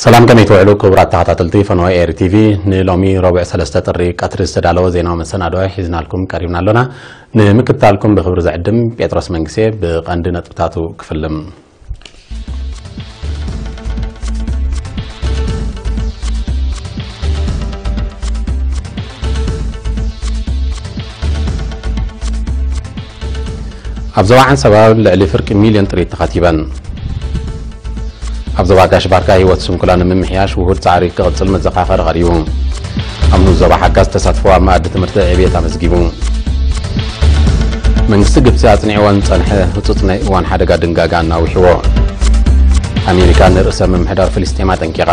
ሰላም፣ ከመይ ትውዕሉ ክቡራት ተኸታተልቲ ፈነወ ኤሪ ቲቪ? ንሎሚ ረቡዕ ሰለስተ ጥሪ ቀትሪ ዝተዳለወ ዜናዊ መሰናድኦ ሒዝናልኩም ቀሪብና ኣሎና። ንምክትታልኩም ብኽብሪ ዝዕድም ጴጥሮስ መንግስቴ። ብቐንዲ ነጥብታቱ ክፍልም። ኣብ ዞባ ዓንሰባ ልዕሊ ፍርቂ ሚልዮን ጥሪት ተኸቲበን። ኣብ ዞባ ጋሽ ባርካ ህይወት ስንኩላን ንምምሕያሽ ውሁድ ጻዕሪ ክቕጽል መዘኻኸሪ ቀሪቡ። ኣብ ንኡስ ዞባ ሓጋዝ ተሳትፎ ኣብ መኣዲ ትምህርቲ ዕብየት ኣመዝጊቡ። መንግስቲ ግብጺ ኣጽኒዕዎ ንጸንሐ ህጹጽ ናይ እዋን ሓደጋ ድንጋጋ ኣናዊሕዎ። ኣሜሪካ ንርእሰ ምምሕዳር ፍልስጤም ኣጠንቂቓ።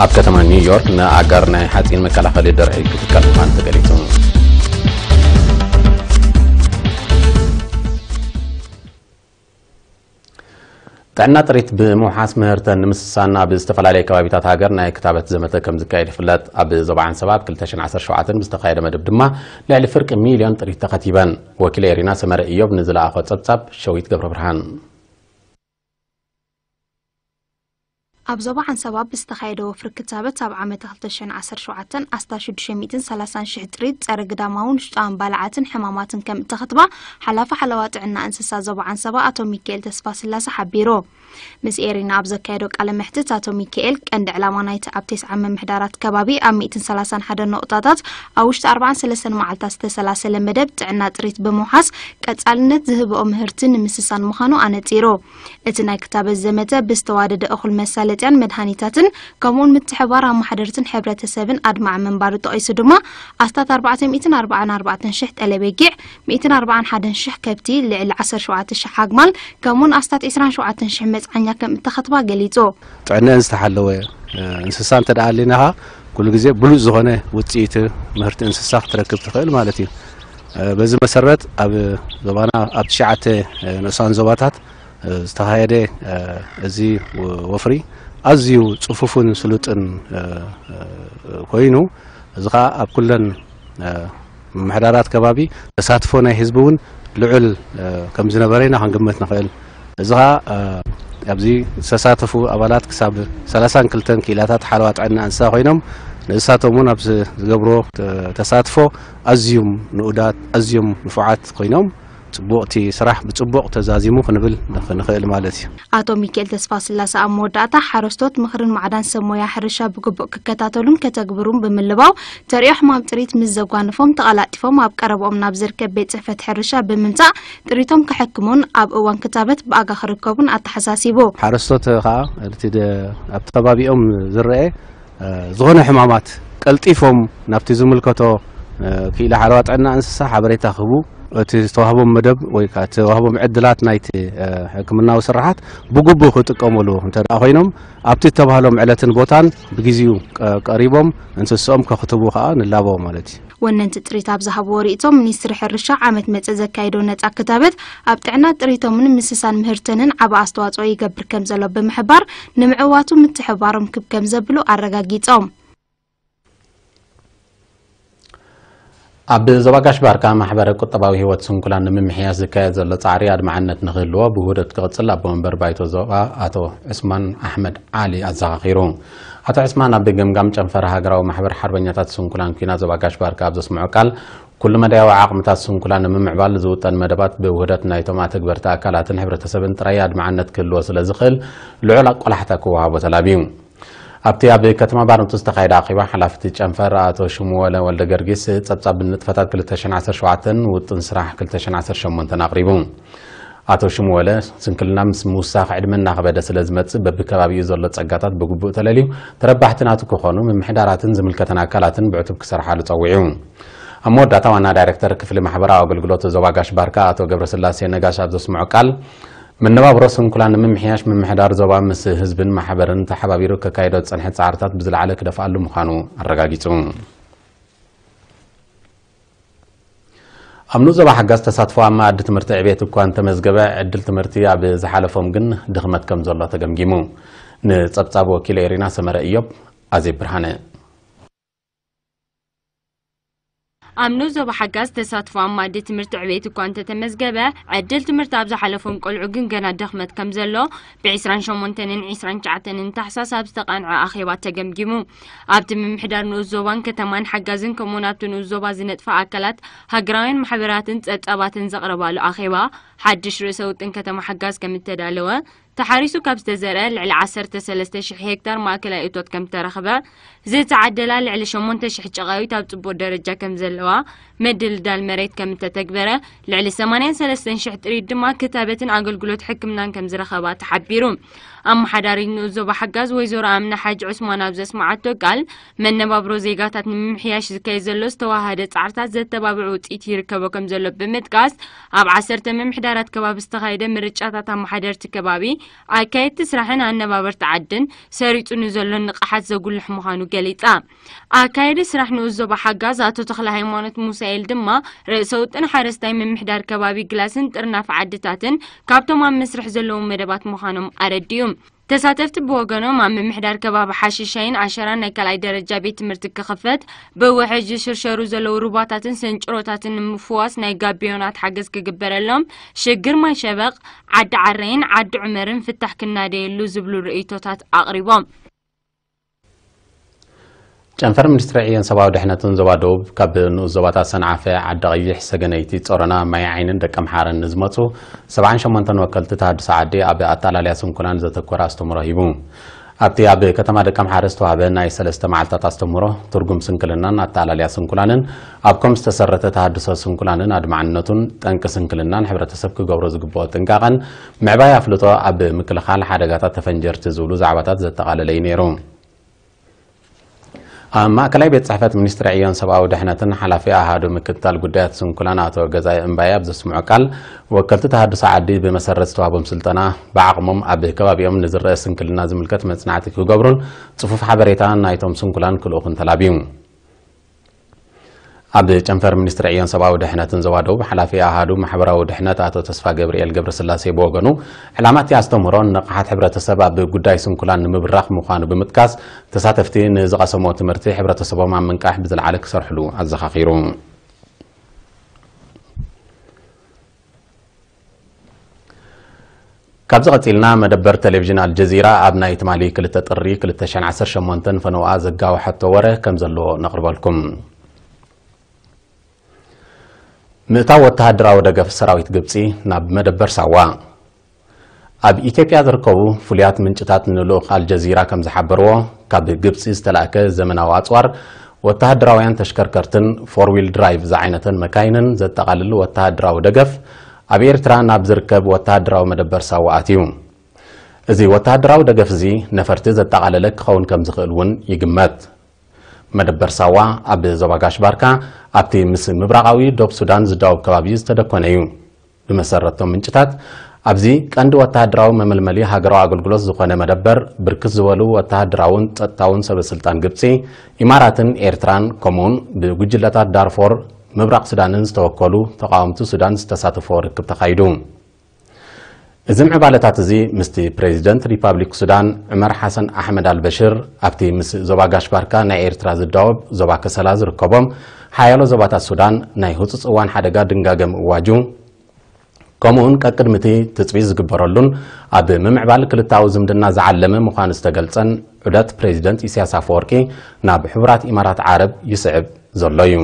ኣብ ከተማ ኒውዮርክ ንኣጋር ናይ ሓጺን መከላኸሊ ድርዒ ክትከል ምዃኑ ተገሊጹ። ጥዕና ጥሪት ብምውሓስ ምህርተን ንምስሳን ኣብ ዝተፈላለየ ከባቢታት ሃገር ናይ ክታበት ዘመተ ከም ዝካየድ ይፍለጥ። ኣብ ዞባ ዓንሰባ ኣብ ክልተ ሽሕን ዓሰርተ ሸውዓተን ብዝተኻየደ መደብ ድማ ልዕሊ ፍርቂ ሚልዮን ጥሪት ተኸቲበን። ወኪል ኤሪና ሰመረ ኢዮብ ንዝለኣኾ ጸብጻብ ሸዊት ገብረ ብርሃን። ኣብ ዞባ ዓንሰባ ብዝተኻየደ ወፍሪ ክታበት ኣብ ዓመተ ክልተ ሽሕን ዓሰርተ ሸውዓተን ኣስታት ሽዱሽተ ሚእትን ሰላሳን ሽሕ ጥሪት ጸረ ግዳማውን ውሽጣውን ባልዓትን ሕማማትን ከም እተኸትባ ሓላፊ ሓለዋ ጥዕና እንስሳ ዞባ ዓንሰባ ኣቶ ሚካኤል ተስፋስላሰ ሓቢሩ። ምስ ኤሪና ኣብ ዘካየዶ ቃለ መሕትት ኣቶ ሚካኤል ቀንዲ ዕላማ ናይቲ ኣብ ተስዓ ምምሕዳራት ከባቢ ኣብ ሚእትን ሰላሳን ሓደን ነቑጣታት ኣብ ውሽጢ ኣርባዓን ሰለስተን መዓልታት ዝተሰላሰለ መደብ ጥዕና ጥሪት ብምውሓስ ቀጻልነት ዝህብኦ ምህርቲ ንምስሳን ምዃኑ ኣነጺሩ። እቲ ናይ ክታበት ዘመተ ብዝተዋደደ እኹል መሳለጥያን መድሃኒታትን ከምኡውን ምትሕባር ኣመሓደርትን ሕብረተሰብን ኣድማዒ ምንባሩ ጠቒሱ ድማ ኣስታት ኣርባዕተ ሚእትን ኣርባዓን ኣርባዕተን ሽሕ ጠለቤጊዕ፣ ሚእትን ኣርባዓን ሓደን ሽሕ ከብቲ፣ ልዕሊ ዓሰርተ ሸውዓተ ሽሕ ኣግማል ከምኡውን ኣስታት ዕስራን ሸውዓተን ሽሕ መጽዓኛ ከም እተኸትባ ገሊጹ። ጥዕነአን ዝተሓለወ እንስሳ እንተ ደኣ ኣሊናኻ ኩሉ ግዜ ብሉጽ ዝኾነ ውጽኢት ምህርቲ እንስሳ ክትረክብ ትኽእል ማለት እዩ። በዚ መሰረት ኣብ ዞባና ኣብ ትሽዓተ ንኡሳን ዞባታት ዝተኻየደ እዚ ወፍሪ ኣዝዩ ጽፉፍን ስሉጥን ኮይኑ፣ እዚ ኸኣ ኣብ ኩለን ምምሕዳራት ከባቢ ተሳትፎ ናይ ህዝቢ እውን ልዑል ከም ዝነበረ ኢና ክንግምት ንኽእል። እዚ ኸኣ ኣብዚ ዝተሳተፉ ኣባላት ክሳብ ሰላሳን ክልተን ክኢላታት ሓለዋ ጥዕና እንስሳ ኮይኖም፣ ንእሳቶም እውን ኣብ ዝገብሮ ተሳትፎ ኣዝዮም ንኡዳት፣ ኣዝዮም ንፉዓት ኮይኖም፣ ጽቡቕቲ ስራሕ ብጽቡቕ ተዛዚሙ ክንብል ንኽ-፣ ንኽእል ማለት እዩ። ኣቶ ሚካኤል ተስፋስላሰ ኣብ መወዳእታ ሓረስቶት ምኽርን ማዕዳን ሰብ ሞያ ሕርሻ ብግቡእ ክከታተሉን ከተግብሩን ብምልባው፣ ተሪኦ ሕማም ጥሪት ምስ ዘጓንፎም ተቐላጢፎም ኣብ ቀረብኦም ናብ ዝርከብ ቤት ጽሕፈት ሕርሻ ብምምጻእ ጥሪቶም ክሕክሙን ኣብ እዋን ክታበት ብኣጋ ክርከቡን ኣተሓሳሲቡ። ሓረስቶት ከኣ እቲ ደ-፣ ኣብቲ ከባቢኦም ዝረአ ዝኾነ ሕማማት ቀልጢፎም ናብቲ ዝምልከቶ ክኢላ ሓለዋ ጥዕና እንስሳ ሓበሬታ ክህቡ፣ እቲ ዝተዋህቦም መደብ ወይ ከዓ እቲ ዝተዋህቦም ዕድላት ናይቲ ሕክምናዊ ስራሓት ብግቡእ ክጥቀሙሉ እንተ ደኣ ኮይኖም፣ ኣብቲ ዝተባህሎም ዕለትን ቦታን ብግዜኡ ቀ-፣ ቀሪቦም እንስስኦም ከኽትቡ ከዓ ንላበው ማለት እዩ። ወነንቲ ጥሪት ኣብ ዝሃብዎ ርእይቶ፣ ሚኒስትሪ ሕርሻ ዓመት መጸ ዘካየዶ ነጻ ክታበት ኣብ ጥዕና ጥሪቶምን ምስሳን ምህርተንን ዓቢ ኣስተዋጽኦ ይገብር ከም ዘሎ ብምሕባር፣ ንምዕዋቱ ምትሕብባሮም ክብ ከም ዘብሉ ኣረጋጊጾም። ኣብ ዞባ ጋሽ ባርካ ማሕበረ ቁጠባዊ ህይወት ስንኩላን ንምምሕያሽ ዝካየድ ዘሎ ጻዕሪ ኣድማዕነት ንክህልዎ ብውህደት ክቕጽል ኣቦ መንበር ባይቶ ዞባ ኣቶ ዕስማን ኣሕመድ ዓሊ ኣዘኻኺሩ። ኣቶ ዕስማን ኣብ ገምጋም ጨንፈር ሃገራዊ ማሕበር ሓርበኛታት ስንኩላን ኲናት ዞባ ጋሽ ባርካ ኣብ ዘስምዖ ቃል፣ ኩሉ መዳያዊ ዓቕምታት ስንኩላን ንምምዕባል ዝውጠን መደባት ብውህደት ናይቶም ኣተግበርቲ ኣካላትን ሕብረተሰብን ጥራይ ኣድማዕነት ክህልዎ ስለ ዝኽእል፣ ልዑል ቆላሕታ ክወሃቦ ተላብዩ። ኣብቲ ኣብ ከተማ ባረንቱ ዝተኻየደ ኣኼባ፣ ሓላፊ እቲ ጨንፈር ኣቶ ሽሙወለ ወልደ ገርጊስ፣ ጸብጻብ ንጥፈታት ክልተ ሽሕን ዓሰርተ ሸውዓተን፣ ውጥን ስራሕ ክልተ ሽሕን ዓሰርተ ሸሞንተን ኣቕሪቡ። ኣቶ ሽሙወለ፣ ስንክልና ምስ ምውሳኽ ዕድመ እናኸበደ ስለ ዝመጽእ፣ በብከባቢኡ ዘሎ ጸጋታት ብግቡእ ተለልዩ፣ ተረባሕቲ ናቱ ክኾኑ፣ ምምሕዳራትን ዝምልከተን ኣካላትን ብዕቱብ ክሰርሓሉ ጸዊዑ። ኣብ መወዳእታ፣ ዋና ዳይሬክተር ክፍሊ ማሕበራዊ ኣገልግሎት ዞባ ጋሽ ባርካ ኣቶ ገብረስላሴ ነጋሽ ኣብ ዘስምዖ ቃል፣ መነባብሮ ስንኩላን ንምምሕያሽ ምምሕዳር ዞባ ምስ ህዝብን ማሕበርን ተሓባቢሩ ከካይዶ ዝጸንሐ ጻዕርታት ብዝለዓለ ክደፍኣሉ ምዃኑ ኣረጋጊጹ። ኣብ ንኡስ ዞባ ሓጋዝ ተሳትፎ ኣብ መኣዲ ትምህርቲ ዕቤት እኳ እንተመዝገበ፣ ዕድል ትምህርቲ ኣብ ዝሓለፎም ግን ድኽመት ከም ዘሎ ተገምጊሙ። ንጸብጻብ ወኪል ኤሪና ሰመረ ኢዮብ፣ ኣዜብ ብርሃነ። ኣብ ንኡስ ዞባ ሓጋዝ ተሳትፎ ኣብ ማእዲ ትምህርቲ ዕቤት እኳ እንተተመዝገበ፣ ዕድል ትምህርቲ ኣብ ዝሓለፎም ቆልዑ ግን ገና ድኽመት ከም ዘሎ ብ28ን 29ን ታሕሳስ ኣብ ዝተቓንዐ ኣኼባ ተገምጊሙ። ኣብቲ ምምሕዳር ንኡስ ዞባን ከተማን ሓጋዝን ከምኡውን ኣብቲ ንኡስ ዞባ ዝነጥፋ ኣካላት ሃገራውያን ማሕበራትን ጸብጻባትን ዘቕረባሉ ኣኼባ፣ ሓድሽ ርእሰ ውጥን ከተማ ሓጋዝ ከም እተዳለወ፣ ተሓሪሱ ካብ ዝተዘርአ ልዕሊ 13,000 ሄክታር ማእከላይ እቶት ከም እተረኽበ፣ ዝተዓደላ ልዕሊ 8,000 ጨቓዊት ኣብ ጽቡቕ ደረጃ ከም ዘለዋ፣ ምድልዳል መሬት ከም እተተግበረ፣ ልዕሊ 83,000 ጥሪት ድማ ክታበትን ኣገልግሎት ሕክምናን ከም ዝረኸባ ተሓቢሩ። ኣመሓዳሪት ንኡስ ዞባ ሓጋዝ ወይዘሮ ኣምና ሓጅ ዑስማን ኣብ ዘስመዓቶ ቃል፣ መነባብሮ ዜጋታት ንምምሕያሽ ዝካየድ ዘሎ ዝተዋሃደ ጻዕርታት ዘተባብዕ ውጽኢት ይርከቦ ከም ዘሎ ብምጥቃስ፣ ኣብ 10 ምምሕዳራት ከባቢ ዝተኻየደ ምርጫታት ኣመሓደርቲ ከባቢ፣ ኣካየድቲ ስራሕን ኣነባበርቲ ዓድን ሰሪጹ ንዘሎ ንቕሓት ዘጉልሕ ምዃኑ ገሊጻ። ኣካየዲ ስራሕ ንኡስ ዞባ ሓጋዝ ኣቶ ተኽለ ሃይማኖት ሙሳኤል ድማ፣ ርእሰ ውጥን ሓረስታይ ምምሕዳር ከባቢ ግላስን ጥርናፍ ዓድታትን ካብቶም ኣብ መስርሕ ዘለዉ መደባት ምዃኖም ኣረዲኡ። ተሳተፍቲ ብወገኖም፣ ኣብ ምምሕዳር ከባቢ ሓሽሻይን ኣሸራን ናይ ካልኣይ ደረጃ ቤት ትምህርቲ ክኽፈት፣ ብውሕጅ ዝሽርሸሩ ዘለዉ ሩባታትን ስንጭሮታትን ንምፍዋስ ናይ ጋቢዮናት ሓገዝ ክግበረሎም፣ ሽግር ማይ ሸበቕ፣ ዓዲ ዓረይን ዓዲ ዑመርን ፍታሕ ክናደየሉ ዝብሉ ርእይቶታት ኣቕሪቦም። ጨንፈር ሚኒስትሪ ዕዮን ሰብኣዊ ድሕነትን ዞባ ደቡብ፣ ካብ ንኡስ ዞባታት ሰንዓፈ፣ ዓዲ ቀይሕ፣ ሰገነይቲ፣ ጾሮና፣ ማይ ዓይንን ደቀምሓረን ንዝመጹ 78 ወከልቲ ተሃድሶ ዓዲ ኣብ ኣተኣላልያ ስንኩላን ዘተኮረ ኣስተምህሮ ሂቡ። ኣብቲ ኣብ ከተማ ደቀምሓረ ዝተዋህበ ናይ ሰለስተ መዓልታት ኣስተምህሮ፣ ትርጉም ስንክልናን ኣተኣላልያ ስንኩላንን፣ ኣብ ከም ዝተሰረተ ተሃድሶ ስንኩላንን ኣድማዕነቱን፣ ጠንቂ ስንክልናን ሕብረተሰብ ክገብሮ ዝግብኦ ጥንቃቐን፣ ምዕባይ ኣፍልጦ ኣብ ምክልኻል ሓደጋታት ተፈንጀርቲ ዝብሉ ዛዕባታት ዘጠቓለለ እዩ ነይሩ። ኣብ ማእከላይ ቤት ጽሕፈት ሚኒስትሪ ዕዮን ሰብኣዊ ድሕነትን ሓላፊ ኣሃዱ ምክትታል ጉዳያት ስንኩላን ኣቶ ገዛኢ እምባየ ኣብ ዘስምዖ ቃል፣ ወከልቲ ተሃድሶ ዓዲ ብመሰረት ዝተዋህቦም ስልጠና፣ ብዓቕሞም ኣብ ከባቢኦም ንዝረአ ስንክልና ዝምልከት መጽናዕቲ ክገብሩን ጽፉፍ ሓበሬታ ናይቶም ስንኩላን ክልእኹን ተላብዩ። ኣብ ጨንፈር ሚኒስትሪ ዕዮን ሰብኣዊ ድሕነትን ዞባ ደቡብ፣ ሓላፊ ኣሃዱ ማሕበራዊ ድሕነት ኣቶ ተስፋ ገብርኤል ገብረስላሴ ብወገኑ፣ ዕላማ እቲ ኣስተምህሮ ንቕሓት ሕብረተሰብ ኣብ ጉዳይ ስንኩላን ንምብራኽ ምዃኑ ብምጥቃስ፣ ተሳተፍቲ ንዝቐሰምዎ ትምህርቲ ሕብረተሰቦም ኣብ ምንቃሕ ብዝለዓለ ክሰርሕሉ ኣዘኻኺሩ። ካብዚ ቀጺልና፣ መደበር ቴሌቪዥን ኣልጀዚራ ኣብ ናይ ትማሊ 2 ጥሪ 2018 ፈነውኣ ዘጋወሐቶ ወረ ከም ዘለዎ ነቕርበልኩም። ምእታው ወተሃደራዊ ደገፍ ሰራዊት ግብጺ ናብ መደበር ሳዋ። ኣብ ኢትዮጵያ ዝርከቡ ፍሉያት ምንጭታት ንልኡኽ ኣልጀዚራ ከም ዝሓበርዎ፣ ካብ ግብጺ ዝተላእከ ዘመናዊ ኣጽዋር፣ ወተሃደራውያን ተሽከርከርትን ፎር ዊል ድራይቭ ዝዓይነተን መካይንን ዘጠቓልል ወተሃደራዊ ደገፍ፣ ኣብ ኤርትራ ናብ ዝርከብ ወተሃደራዊ መደበር ሳዋ ኣትዩ። እዚ ወተሃደራዊ ደገፍ እዚ ነፈርቲ ዘጠቓለለ ክኸውን ከም ዝኽእል እውን ይግመት። መደበር ሳዋ ኣብ ዞባ ጋሽ ባርካ፣ ኣብቲ ምስ ምብራቓዊ ዶብ ሱዳን ዝዳወብ ከባቢ ዝተደኮነ እዩ። ብመሰረቶም ምንጭታት፣ ኣብዚ ቀንዲ ወተሃደራዊ መመልመሊ ሃገራዊ ኣገልግሎት ዝኾነ መደበር፣ ብርክት ዝበሉ ወተሃደራውን ጸጥታውን ሰበ ስልጣን ግብጺ፣ ኢማራትን ኤርትራን፣ ከምኡውን ብጉጅለታት ዳርፎር ምብራቕ ሱዳንን ዝተወከሉ ተቓወምቲ ሱዳን ዝተሳተፎ ርክብ ተኻይዱ። እዚ ምዕባለታት እዚ ምስቲ ፕሬዚደንት ሪፓብሊክ ሱዳን ዑመር ሓሰን ኣሕመድ ኣልበሽር ኣብቲ ምስ ዞባ ጋሽ ባርካ ናይ ኤርትራ ዝዳወብ ዞባ ከሰላ ዝርከቦም ሓያሎ ዞባታት ሱዳን ናይ ህጹጽ እዋን ሓደጋ ድንጋገ ምእዋጁ፣ ከምኡውን ቀቅድሚ እቲ ትጽቢት ዝግበረሉን ኣብ ምምዕባል ክልታዊ ዝምድና ዝዓለመ ምዃኑ ዝተገልጸን ዑደት ፕሬዚደንት ኢሳያስ ኣፈወርቂ ናብ ሕቡራት ኢማራት ዓረብ ይስዕብ ዘሎ እዩ።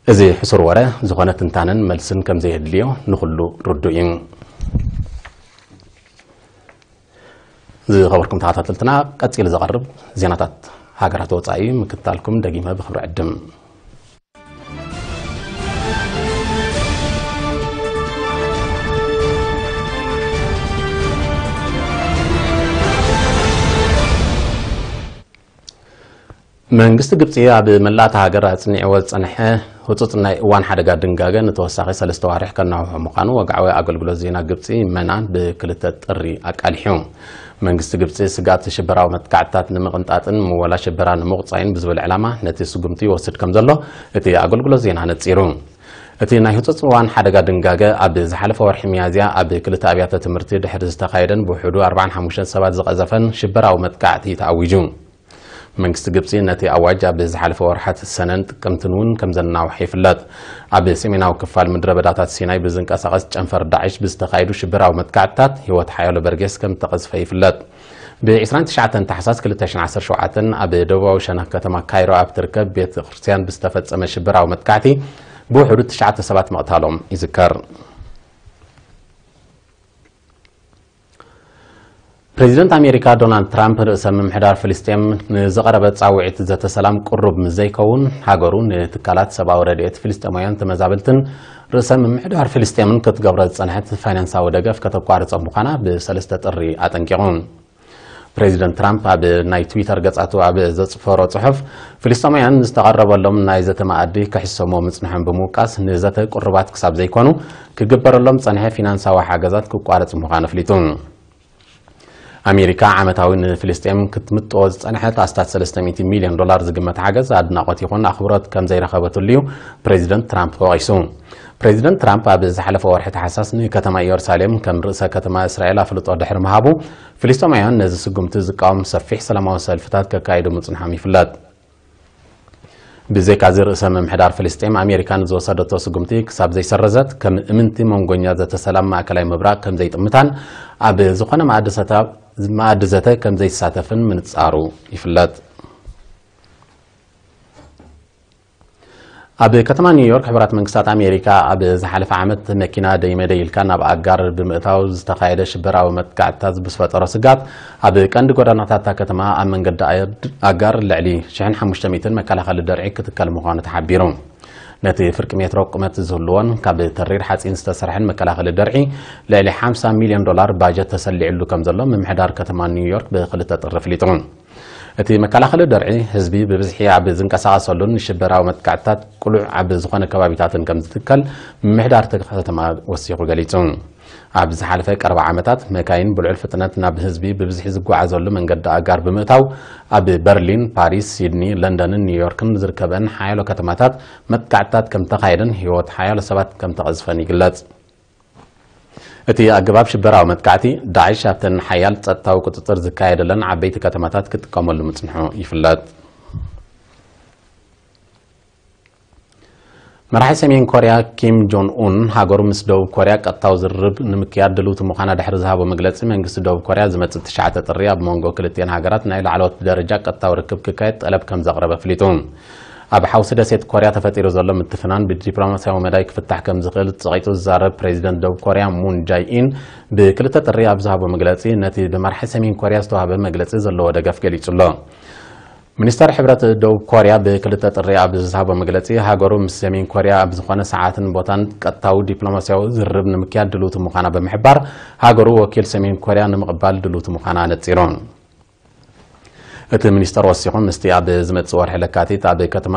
እዚ ሕሱር ወረ ዝኾነ ትንታነን መልስን ከም ዘየድልዮ ንኹሉ ርዱእ እዩ። ዝኸበርኩም ተኸታተልትና፣ ቀጺሉ ዝቐርብ ዜናታት ሃገራት ወጻኢ ምክትታልኩም ደጊመ ብኽብሪ ዕድም። መንግስቲ ግብጺ ኣብ መላእ እታ ሃገር ኣጽኒዕዎ ዝጸንሐ ህጹጽ ናይ እዋን ሓደጋ ድንጋገ ንተወሳኺ ሰለስተ ዋርሕ ከናውሖ ምዃኑ ወግዓዊ ኣገልግሎት ዜና ግብጺ መና ብክልተ ጥሪ ኣቃሊሑ። መንግስቲ ግብጺ ስግኣት ሽበራዊ መጥቃዕትታት ንምቕንጣጥን ምወላ ሽበራ ንምቑጻይን ብዝብል ዕላማ ነቲ ስጉምቲ ይወስድ ከም ዘሎ እቲ ኣገልግሎት ዜና ነጺሩ። እቲ ናይ ህጹጽ እዋን ሓደጋ ድንጋገ ኣብ ዝሓለፈ ወርሒ ሚያዝያ ኣብ ክልተ ኣብያተ ትምህርቲ ድሕሪ ዝተኻየደን ብውሕዱ ኣርባዓን ሓሙሽተን ሰባት ዝቐዘፈን ሽበራዊ መጥቃዕቲ ተኣዊጁ። መንግስቲ ግብጺ ነቲ ኣዋጅ ኣብ ዝሓለፈ ወርሓት ሰነን ጥቅምትን እውን ከም ዘናውሐ ይፍለጥ። ኣብ ሰሜናዊ ክፋል ምድረ በዳታት ሲናይ ብዝንቀሳቐስ ጨንፈር ዳዕሽ ብዝተኻየዱ ሽበራዊ መጥቃዕትታት ህይወት ሓያሎ በርጌስ ከም ተቐዝፈ ይፍለጥ። ብ29 ታሕሳስ ክልተ ሽሕን ዓሰርተ ሸውዓተን ኣብ ደቡባዊ ሸነኽ ከተማ ካይሮ ኣብ ትርከብ ቤተ ክርስቲያን ብዝተፈጸመ ሽበራዊ መጥቃዕቲ ብውሕዱ ትሽዓተ ሰባት ምቕታሎም ይዝከር። ፕሬዚደንት ኣሜሪካ ዶናልድ ትራምፕ ርእሰ ምምሕዳር ፍልስጤም ንዝቐረበ ጻውዒት ዘተ ሰላም ቅሩብ ምስ ዘይከውን፣ ሃገሩ ንትካላት ሰብኣዊ ረድኤት ፍልስጤማውያን ተመዛበልትን ርእሰ ምምሕዳር ፍልስጤምን ክትገብሮ ዝጸንሐት ፋይናንሳዊ ደገፍ ከተቋርጾ ምዃና ብሰለስተ ጥሪ ኣጠንቂቑ። ፕሬዚደንት ትራምፕ ኣብ ናይ ትዊተር ገጻቱ ኣብ ዘጽፈሮ ጽሑፍ፣ ፍልስጤማውያን ዝተቐረበሎም ናይ ዘተ መኣዲ ክሕሰሞ ምጽንሖም ብምውቃስ፣ ንዘተ ቅሩባት ክሳብ ዘይኮኑ ክግበረሎም ዝጸንሐ ፊናንሳዊ ሓገዛት ክቋረጽ ምዃኑ ኣፍሊጡ። ኣሜሪካ ዓመታዊ ንፍልስጤም ክትምጥዎ ዝጸንሐት ኣስታት ሰለስተ ሚእቲ ሚልዮን ዶላር ዝግመት ሓገዝ ኣድናቖት ይኹን ኣኽብሮት ከም ዘይረኸበትሉ እዩ ፕሬዚደንት ትራምፕ ወቒሱ። ፕሬዚደንት ትራምፕ ኣብ ዝሓለፈ ወርሒ ታሕሳስ ንከተማ ኢየሩሳሌም ከም ርእሰ ከተማ እስራኤል ኣፍልጦ ድሕሪ ምሃቡ፣ ፍልስጤማውያን ነዚ ስጉምቲ ዝቃወም ሰፊሕ ሰላማዊ ሰልፍታት ከካይዱ ምጽንሖም ይፍለጥ። ብዘይካዚ ርእሰ ምምሕዳር ፍልስጤም ኣሜሪካ ንዝወሰደቶ ስጉምቲ ክሳብ ዘይሰረዘት ከም እምንቲ መንጎኛ ዘተ ሰላም ማእከላይ ምብራቕ ከም ዘይጥምታን ኣብ ዝኾነ መኣዲ ሰታ-፣ መኣዲ ዘተ ከም ዘይሳተፍን ምንጻሩ ይፍለጥ። ኣብ ከተማ ኒውዮርክ ሕቡራት መንግስታት ኣሜሪካ ኣብ ዝሓለፈ ዓመት መኪና ደይመደይ ኢልካ ናብ ኣጋር ብምእታው ዝተኻየደ ሽበራዊ መጥቃዕትታት ብዝፈጠሮ ስጋት ኣብ ቀንዲ ጎደናታት እታ ከተማ ኣብ መንገዲ ኣጋር ልዕሊ ሽሕን ሓሙሽተ ሚእትን መከላኸሊ ደርዒ ክትከል ምዃኑ ተሓቢሩ። ነቲ ፍርቂ ሜትሮ ቁመት ዝህልዎን ካብ ተሪር ሓፂን ዝተሰርሐን መከላኸሊ ደርዒ ልዕሊ ሓምሳ ሚልዮን ዶላር ባጀት ተሰሊዕሉ ከም ዘሎ ምምሕዳር ከተማ ኒውዮርክ ብክልተ ጥሪ ኣፍሊጡ። እቲ መከላኸሊ ደርዒ ህዝቢ ብብዝሒ ኣብ ዝንቀሳቐሰሉን ንሽበራዊ መጥቃዕትታት ቅሉዕ ኣብ ዝኾነ ከባቢታትን ከም ዝትከል ምምሕዳር እታ ከተማ ወሲኹ ገሊጹ። ኣብ ዝሓለፈ ቀረባ ዓመታት መካይን ብልዑል ፍጥነት ናብ ህዝቢ ብብዝሒ ዝጓዓዘሉ መንገዲ ኣጋር ብምእታው ኣብ በርሊን፣ ፓሪስ፣ ሲድኒ፣ ለንደንን ኒውዮርክን ዝርከበን ሓያሎ ከተማታት መጥቃዕትታት ከም ተኻየደን ህይወት ሓያሎ ሰባት ከም ተቐዝፈን ይግለጽ። እቲ ኣገባብ ሽበራዊ መጥቃዕቲ ዳዕሽ ኣብተን ሓያል ጸጥታዊ ቁጽጽር ዝካየደለን ዓበይቲ ከተማታት ክጥቀመሉ ምጽንሑ ይፍለጥ። መራሒ ሰሜን ኮርያ ኪም ጆን ኡን ሃገሩ ምስ ደቡብ ኮርያ ቀጥታዊ ዝርርብ ንምክያድ ድልውቲ ምዃና ድሕሪ ዝሃቦ መግለጺ፣ መንግስቲ ደቡብ ኮርያ ዝመጽእ ትሽዓተ ጥሪ ኣብ መንጎ ክልቲኤን ሃገራት ናይ ላዕለዎት ደረጃ ቀጥታዊ ርክብ ክካየድ ጠለብ ከም ዘቕረበ ኣፍሊጡ። ኣብ ሓውሲ ደሴት ኮርያ ተፈጢሩ ዘሎ ምትፍናን ብዲፕሎማስያዊ መዳይ ክፍታሕ ከም ዝኽእል ጸቒጡ ዝዛረብ ፕሬዚደንት ደቡብ ኮርያ ሙን ጃይ ኢን ብክልተ ጥሪ ኣብ ዝሃቦ መግለጺ ነቲ ብመራሒ ሰሜን ኮርያ ዝተዋህበ መግለጺ ዘለዎ ደገፍ ገሊጹ ኣሎ። ሚኒስተር ሕብረት ደቡብ ኮርያ ብክልተ ጥሪ ኣብ ዝሃቦ መግለጺ፣ ሃገሩ ምስ ሰሜን ኮርያ ኣብ ዝኾነ ሰዓትን ቦታን ቀጥታዊ ዲፕሎማስያዊ ዝርርብ ንምክያድ ድልውቲ ምዃና ብምሕባር፣ ሃገሩ ወኪል ሰሜን ኮርያ ንምቕባል ድልውቲ ምዃና ኣነጺሩ። እቲ ሚኒስተር ወሲኹ፣ ምስቲ ኣብ ዝመጽእ ወርሒ ለካቲት ኣብ ከተማ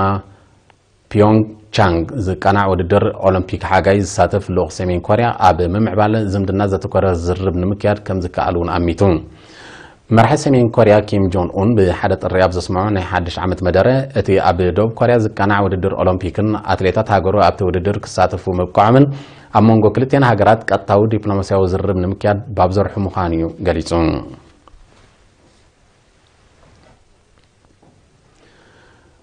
ፒዮንግ ቻንግ ዝቃናዕ ውድድር ኦሎምፒክ ሓጋይ ዝሳተፍ ልኡኽ ሰሜን ኮርያ ኣብ ምምዕባል ዝምድና ዘተኮረ ዝርርብ ንምክያድ ከም ዝከኣል እውን ኣሚቱ። መራሒ ሰሜን ኮርያ ኪም ጆን ኡን ብሓደ ጥሪ ኣብ ዘስምዖ ናይ ሓድሽ ዓመት መደረ፣ እቲ ኣብ ደቡብ ኮርያ ዝቃናዕ ውድድር ኦሎምፒክን ኣትሌታት ሃገሩ ኣብቲ ውድድር ክሳተፉ ምብቅዖምን ኣብ መንጎ ክልቲኤን ሃገራት ቀጥታዊ ዲፕሎማስያዊ ዝርርብ ንምክያድ ባብ ዘርሑ ምዃኑ እዩ ገሊጹ።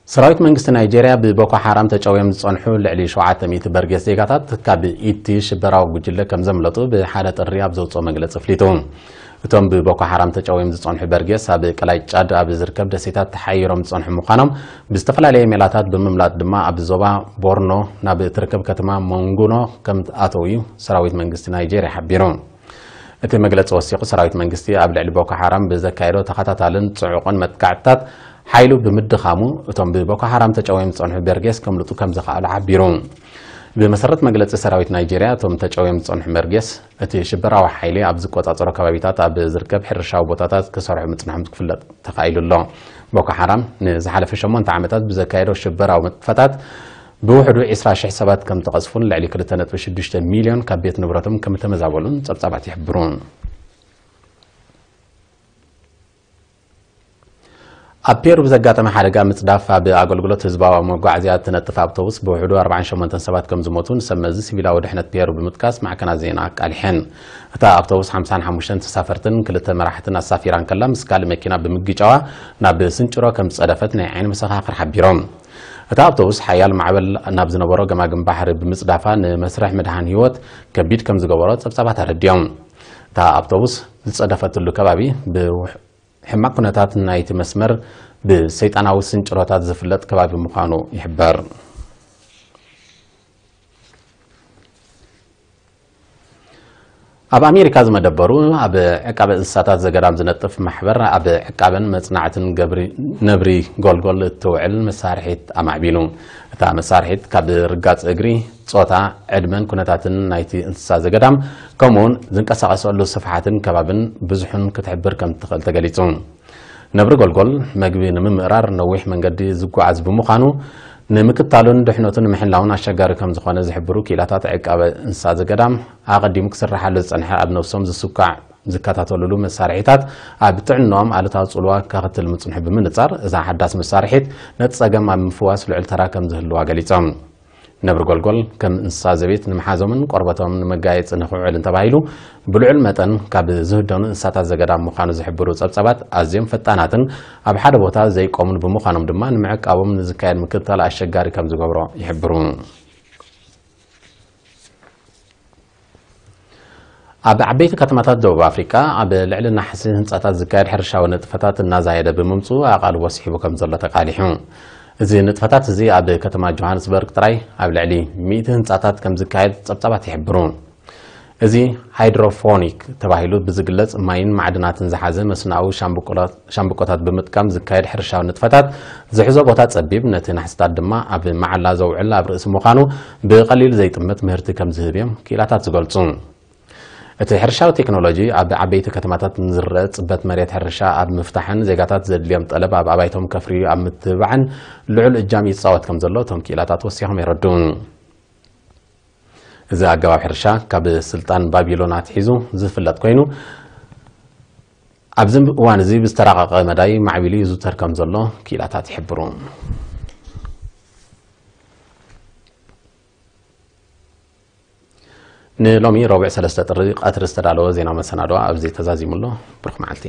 ሰራዊት መንግስቲ ናይጄርያ ብቦኮ ሓራም ተጨውዮም ዝጸንሑ ልዕሊ ሸውዓተ ሚእቲ በርጌስ ዜጋታት ካብ ኢቲ ሽበራዊ ጉጅለ ከም ዘምለጡ ብሓደ ጥሪ ኣብ ዘውጽኦ መግለጺ ኣፍሊጡ። እቶም ብቦኮ ሓራም ተጨውዮም ዝጸንሑ በርጌስ ኣብ ቀላይ ጫድ ኣብ ዝርከብ ደሴታት ተሓይሮም ዝጸንሑ ምዃኖም ብዝተፈላለየ ሜላታት ብምምላጥ ድማ ኣብ ዞባ ቦርኖ ናብ እትርከብ ከተማ ሞንጉኖ ከም ኣተው እዩ ሰራዊት መንግስቲ ናይጄርያ ሓቢሩ። እቲ መግለጺ ወሲኹ፣ ሰራዊት መንግስቲ ኣብ ልዕሊ ቦኮ ሓራም ብዘካየዶ ተኸታታልን ጽዑቕን መጥቃዕትታት ሓይሉ ብምድኻሙ፣ እቶም ብቦኮ ሓራም ተጨውዮም ዝጸንሑ በርጌስ ከምልጡ ከም ዝኸኣሉ ሓቢሩ። ብመሰረት መግለጺ ሰራዊት ናይጄርያ፣ እቶም ተጨውዮም ዝጸንሑ በርጌስ፣ እቲ ሽበራዊ ሓይሊ ኣብ ዝቆጻጸሮ ከባቢታት ኣብ ዝርከብ ሕርሻዊ ቦታታት ክሰርሑ ምጽንሖም ክፍለጥ ተኻኢሉ ኣሎ። ቦኮ ሓራም ንዝሓለፈ ሸሞንተ ዓመታት ብዘካየዶ ሽበራዊ ንጥፈታት ብውሕዱ ዕስራ ሽሕ ሰባት ከም ተቐዝፉን ልዕሊ ክልተ ነጥቢ ሽዱሽተ ሚልዮን ካብ ቤት ንብረቶም ከም ተመዛበሉን ጸብጻባት ይሕብሩ። ኣብ ፔሩ ብዘጋጠመ ሓደጋ ምጽዳፍ ኣብ ኣገልግሎት ህዝባዊ መጓዓዝያ እትነጥፍ ኣውቶቡስ ብውሕዱ ኣርባዓን ሸሞንተን ሰባት ከም ዝሞቱ ንሰብ መዚ ሲቪላዊ ድሕነት ፔሩ ብምጥቃስ ማዕከናት ዜና ኣቃሊሐን። እታ ኣውቶቡስ ሓምሳን ሓሙሽተን ተሳፈርትን ክልተ መራሕትን ኣሳፊራ እንከላ ምስ ካልእ መኪና ብምግጫዋ ናብ ስንጭሮ ከም ዝጸደፈት ናይ ዓይኒ መሰኻኽር ሓቢሮም። እታ ኣውቶቡስ ሓያል ማዕበል ናብ ዝነበሮ ገማግም ባሕሪ ብምጽዳፋ ንመስርሕ ምድሓን ህይወት ከቢድ ከም ዝገበሮ ጸብጻባት ኣረዲኦም። እታ ኣውቶቡስ ዝጸደፈትሉ ከባቢ ብውሕ- ሕማቕ ኩነታት ናይቲ መስመር ብሰይጣናዊ ስንጭሮታት ዝፍለጥ ከባቢ ምዃኑ ይሕበር። ኣብ ኣሜሪካ ዝመደበሩ ኣብ ዕቃበ እንስሳታት ዘገዳም ዝነጥፍ ማሕበር ኣብ ዕቃበን መጽናዕትን ገብሪ ነብሪ ጎልጎል እትውዕል መሳርሒት ኣማዕቢሉ። እታ መሳርሒት ካብ ርጋጽ እግሪ፣ ጾታ፣ ዕድመን ኩነታትን ናይቲ እንስሳ ዘገዳም ከምኡውን ዝንቀሳቐሰሉ ስፍሓትን ከባብን ብዙሕን ክትሕብር ከም ትኽእል ተገሊጹ። ነብሪ ጎልጎል መግቢ ንምምእራር ነዊሕ መንገዲ ዝጓዓዝ ብምዃኑ ንምክታሉን ድሕነቱን ምሕላውን ኣሸጋሪ ከም ዝኾነ ዝሕብሩ ክኢላታት ዕቃበ እንስሳ ዘገዳም ኣቐዲሙ ክስርሓሉ ዝጸንሐ ኣብ ነብሶም ዝስኳዕ ዝከታተሉሉ መሳርሒታት ኣብ ጥዕናኦም ኣሉታዊ ጽልዋ ከኽትል ምጽንሑ ብምንጻር እዛ ሓዳስ መሳርሒት ነቲ ጸገም ኣብ ምፍዋስ ልዑል ተራ ከም ዝህልዋ ገሊጾም። ነብሪ ጎልጎል ከም እንስሳ ዘቤት ንምሓዞምን ቆርበቶም ንመጋየጺ ንኽውዕልን ተባሂሉ ብልዑል መጠን ካብ ዝህደኑ እንስሳታት ዘገዳም ምዃኑ ዝሕብሩ ጸብጻባት ኣዝዮም ፈጣናትን ኣብ ሓደ ቦታ ዘይቆሙን ብምዃኖም ድማ ንምዕቃቦም ንዝካየድ ምክትታል ኣሸጋሪ ከም ዝገብሮ ይሕብሩ። ኣብ ዓበይቲ ከተማታት ደቡብ ኣፍሪቃ ኣብ ልዕሊ ናሕሲ ህንጻታት ዝካየድ ሕርሻዊ ንጥፈታት እናዛየደ ብምምጽኡ ኣቓልቦ ስሒቡ ከም ዘሎ ተቃሊሑ። እዚ ንጥፈታት እዚ ኣብ ከተማ ጆሃንስበርግ ጥራይ ኣብ ልዕሊ ሚእቲ ህንጻታት ከም ዝካየድ ጸብጻባት ይሕብሩ። እዚ ሃይድሮፎኒክ ተባሂሉ ብዝግለጽ ማይን ማዕድናትን ዝሓዘ መስኖኣዊ ሻምብቆላት ሻምብቆታት ብምጥቃም ዝካየድ ሕርሻዊ ንጥፈታት ዝሕዞ ቦታ ጸቢብ፣ ነቲ ናሕስታት ድማ ኣብ መዓላ ዘውዕል ኣብ ርእሲ ምዃኑ ብቐሊሉ ዘይጥምት ምህርቲ ከም ዝህብ እዮም ክኢላታት ዝገልጹ። እቲ ሕርሻዊ ቴክኖሎጂ ኣብ ዓበይቲ ከተማታት ንዝረአ ጽበት መሬት ሕርሻ ኣብ ምፍታሕን ዜጋታት ዘድልዮም ጠለብ ኣብ ኣባይቶም ከፍርዩ ኣብ ምትብባዕን ልዑል እጃም ይጻወት ከም ዘሎ እቶም ክኢላታት ወሲኾም የረድኡ። እዚ ኣገባብ ሕርሻ ካብ ስልጣን ባቢሎን ኣትሒዙ ዝፍለጥ ኮይኑ፣ ኣብዚ እዋን እዚ ብዝተራቐቐ መዳይ ማዕቢሉ ይዝውተር ከም ዘሎ ክኢላታት ይሕብሩ። ንሎሚ ረቡዕ ሰለስተ ጥሪ ቀትሪ ዝተዳለወ ዜናዊ መሰናዶ ኣብዚ ተዛዚሙ ኣሎ። ብሩኽ መዓልቲ።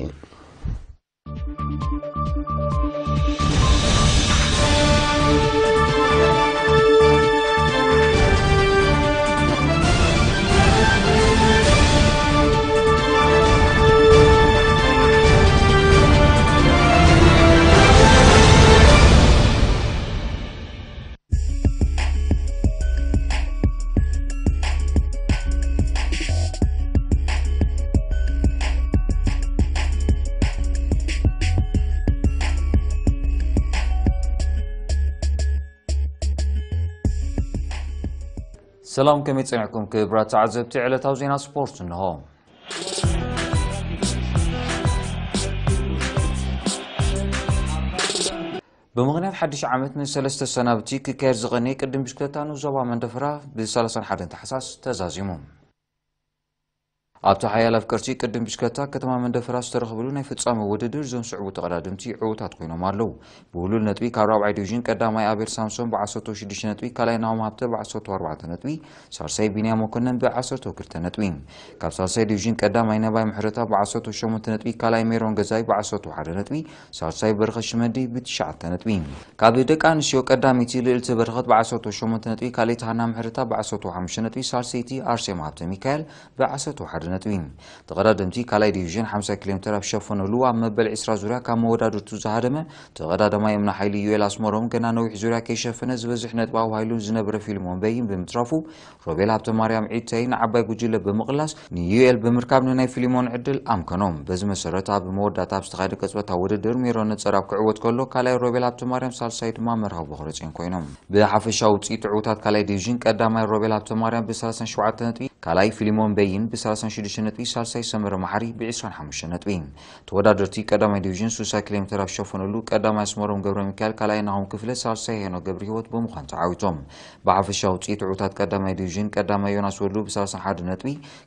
ሰላም፣ ከመይ ጸኒሕኩም ክቡራት ተዓዘብቲ? ዕለታዊ ዜና ስፖርት እንሆ። ብምኽንያት ሓድሽ ዓመት ንሰለስተ ሰናብቲ ክካየድ ዝቐነየ ቅድም ብሽክለታ ንዞባ መንደፈራ ብ ሰላሳን ሓደን ታሕሳስ ተዛዚሙ። ኣብቲ ሓያል ኣፍቀርቲ ቅድም ብሽክለታ ከተማ መንደፈራ ዝተረኽብሉ ናይ ፍጻመ ውድድር፣ እዞም ስዕቡ ተቐዳደምቲ ዕዉታት ኮይኖም ኣለዉ። ብህሉል ነጥቢ ካብ ራብዓይ ዲቪዥን ቀዳማይ ኣቤል ሳምሶን ብዓሰርተ ሽዱሽተ ነጥቢ፣ ካልኣይ ናሆም ሃብተ ብዓሰርተ ኣርባዕተ ነጥቢ፣ ሳልሳይ ቢንያም መኮነን ብዓሰርተ ክልተ ነጥቢ። ካብ ሳልሳይ ዲቪዥን ቀዳማይ ነባይ ምሕረታ ብዓሰርተ ሸሞንተ ነጥቢ፣ ካልኣይ ሜሮን ገዛይ ብዓሰርተ ሓደ ነጥቢ፣ ሳልሳይ በረኸት ሽመዲ ብትሽዓተ ነጥቢ። ካብ ደቂ ኣንስትዮ ቀዳመይቲ ልዕልቲ በረኸት ብዓሰርተ ሸሞንተ ነጥቢ፣ ካልኣይቲ ሃና ምሕረታ ብዓሰርተ ሓሙሽተ ነጥቢ፣ ሳልሰይቲ ኣርሴማ ሃብተ ሚካኤል ብዓሰርተ ሓደ ነጥቢ። ተቐዳደምቲ ካልኣይ ዲቪዥን ሓምሳ ኪሎ ሜትር ኣብ ሸፈነሉ ኣብ መበል ዕስራ ዙርያ ካብ መወዳድርቱ ዝሃደመ ተቐዳዳማይ እምነ ሓይሊ ዩኤል ኣስመሮም ገና ነዊሕ ዙርያ ከይሸፈነ ዝበዝሕ ነጥቢ ኣዋሂሉ ዝነበረ ፊልሞን በይን ብምትራፉ ሮቤል ሃብተማርያም ዒተይ ንዓባይ ጉጅለ ብምቕላስ ንዩኤል ብምርካብ ንናይ ፊልሞን ዕድል ኣምከኖም። በዚ መሰረት ኣብ መወዳእታ ኣብ ዝተኻየደ ቅጽበታዊ ውድድር ሜሮን ነጸር ኣብ ክዕወት ከሎ ካልኣይ ሮቤል ሃብተማርያም ሳልሳይ ድማ መርሃዊ ቦኽረጼን ኮይኖም። ብሓፈሻዊ ውጽኢት ዕዉታት ካልኣይ ዲቪዥን ቀዳማይ ሮቤል ሃብተማርያም ብ ሰላሳን ሸውዓተን ነጥቢ፣ ካልኣይ ፊልሞን በይን ብ ሰላሳን ሽዱሽተ ነጥቢ፣ ሳልሳይ ሰመረ መሓሪ ብ ዕስራን ሓሙሽተን ነጥቢ። ተወዳደርቲ ቀዳማይ ዲቪዥን ስሳ ኪሎ ሜትር ኣብ ዝሸፈነሉ ቀዳማይ ኣስመሮም ገብረ ሚካኤል፣ ካልኣይ ናሆም ክፍለ፣ ሳልሳይ ሄኖክ ገብረ ህይወት ብምዃን ተዓዊቶም። ብሓፈሻ ውፅኢት ዕዉታት ቀዳማይ ዲቪዥን ቀዳማይ ዮናስ ወሉ ብ ሰላሳ ሓደ ነጥቢ፣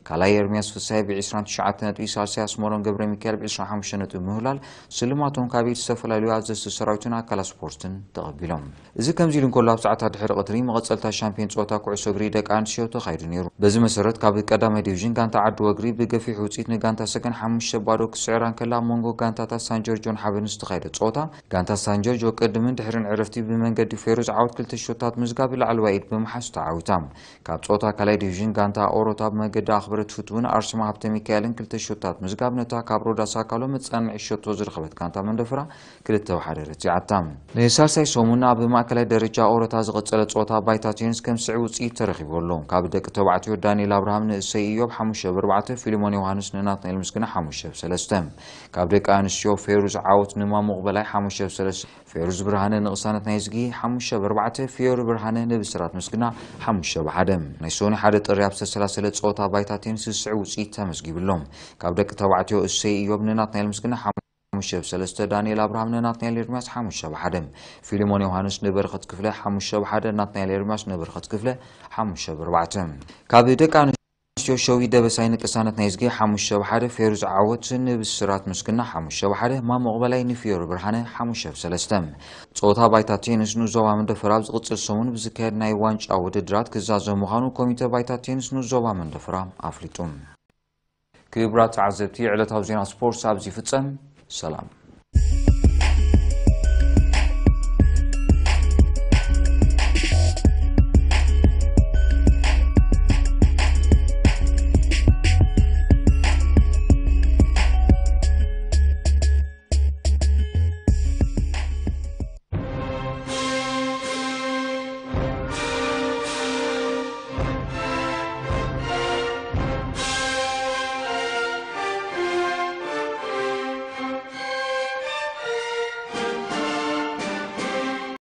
ካልኣይ ኤርሚያስ ፍሳይ ብ ዕስራን ትሽዓተ ነጥቢ፣ ሳልሳይ ኣስመሮም ገብረ ሚካኤል ብ ዕስራን ሓሙሽተን ነጥቢ ምህላል ስልማቶም ካብ ኢድ ዝተፈላለዩ ኣዘዝቲ ሰራዊትን ኣካላት ስፖርትን ተቐቢሎም። እዚ ከምዚ ኢሉ እንከሎ፣ ኣብ ሰዓታት ድሕሪ ቀትሪ መቐጸልታ ሻምፒዮን ጸወታ ኩዕሶ እግሪ ደቂ ኣንስትዮ ተኻይዱ ነይሩ። በዚ መሰረት፣ ካብ ቀዳማይ ዲቪዥን ጋንታ ዓዲ ወግሪ ብገፊሕ ውጽኢት ንጋንታ ሰገን ሓሙሽተ ባዶ ክስዕራ እንከላ፣ ኣብ መንጎ ጋንታታት ሳን ጆርጆን ሓበንን ዝተኻየደ ጸወታ፣ ጋንታ ሳን ጆርጆ ቅድምን ድሕርን ዕረፍቲ ብመንገዲ ፌሩዝ ዓወት ክልተ ሾታት ምዝጋብ ላዕለዋይ ኢድ ብምሓዝ ተዓዊታ። ካብ ጸወታ ካልኣይ ዲቪዥን ጋንታ ኦሮታ ብመንገዲ ኣኽብረት ፍትውን ኣርሴማ ሃብተ ሚካኤልን ክልተ ሾታት ምዝጋብ፣ ነታ ካብ ሮዳስ ኣካሎ መጸንዒ ሸቶ ዝረኸበት ጋንታ መንደፈራ ክልተ ብ ሓደ ረቲዓታ። ንሳልሳይ ሰሙን ኣብ ማእከላይ ደረጃ ኦሮታ ዝቐጸለ ጸወታ ባይታ ቴኒስ ከም ስዕ ውጽኢት ተረኺቡ ኣሎ። ካብ ደቂ ተባዕትዮ ዳንኤል ኣብርሃም ንእሰይ ኢዮብ ሓሙሽተ ብ ኣርባዕተ፣ ፊልሞን ዮሃንስ ንናትናኤል ምስግና ሓሙሽተ ብ ሰለስተ። ካብ ደቂ ኣንስትዮ ፌሩዝ ዓወት ንማሙቕ በላይ ሓሙሽተ ብ ሰለስተ፣ ፌሩዝ ብርሃነ ንቕሳነት ናይ ዝጊ ሓሙሽተ ብ ኣርባዕተ፣ ፊዮሪ ብርሃነ ንብስራት ምስግና ሓሙሽተ ብ ሓደ። ናይ ሰኑይ ሓደ ጥሪ ኣብ ዝተሰላሰለ ጸወታ ባይታ ቴኒስ ዝስዕ ውጽኢት ተመዝጊቡ ኣሎ። ካብ ደቂ ተባዕትዮ እሰይ ኢዮብ ንናትናኤል ምስግና ሓሙሽተ ብ ሰለስተ፣ ዳንኤል ኣብርሃም ንናትናኤል ኤርሚያስ ሓሙሽተ ብ ሓደ፣ ፊልሞን ዮሃንስ ንበረኸት ክፍለ ሓሙሽተ ብ ሓደ፣ ናትናኤል ኤርሚያስ ንበረኸት ክፍለ ሓሙሽተ ብ ኣርባዕተ። ካብ ደቂ ኣንስትዮ ሸዊት ደበሳይ ንቅሳነት ናይ ዝጊ ሓሙሽተ ብ ሓደ፣ ፌሩዝ ዓወት ንብስራት ምስግና ሓሙሽተ ብ ሓደ፣ ማሙቕ በላይ ንፊዮሪ ብርሃነ ሓሙሽተ ብ ሰለስተ። ጸወታ ባይታ ቴኒስ ንዞባ መንደፈራ ኣብ ዝቕጽል ሰሙን ብዝካየድ ናይ ዋንጫ ውድድራት ክዛዘም ምዃኑ ኮሚተ ባይታ ቴኒስ ንዞባ መንደፈራ ኣፍሊጡ። ክቡራት ተዓዘብቲ፣ ዕለታዊ ዜና ስፖርት ኣብዚ ይፍጸም። ሰላም።